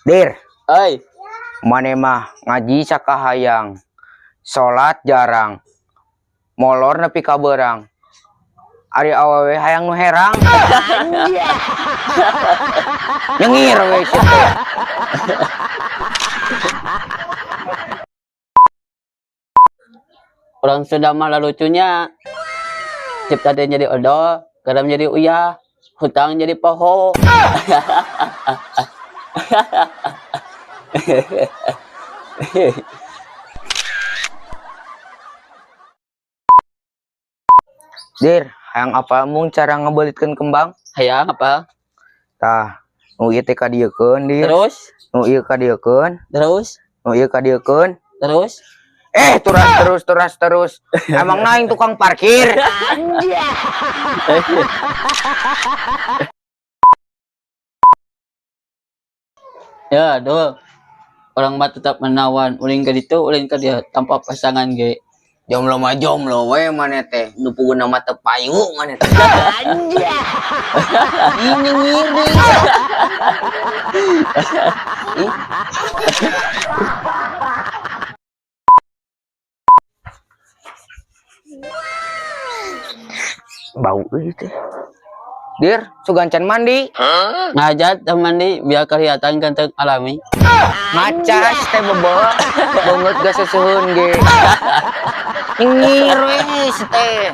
Dir, Oi, maneh mah ngaji sakahayang, salat jarang, molor nepi ka beurang. Ari awewe hayang nu herang. Nyengir we sia teh. Orang Sunda mah lucunya. Cipta teh jadi odol, garam jadi uyah, hutang jadi poho. Dir, hayang apa mung cara ngebelitkeun kembang? Hayang apa? Tah, nu ieu teh kadieukeun, Dir. Terus, Nu ieu kadieukeun, terus, nu ieu kadieukeun. Terus. Eh, turas terus, turas terus. Emang naing tukang parkir. Ya, aduh. Orang mah tetap menawan, ulin ka ditu, ulin ka dia tanpa pasangan ge. Jomblo mah jomblo we maneh teh. Nu puguna mah teu payu maneh teh. Ih, nyengir deui. Ih. Bau euy teh. Dir, sugan can mandi. Ngajat teh mandi biar kelihatan ganteng alami. Ngacas teh bebo. Beungeut geus seuseun ge. Nyengir we si teh.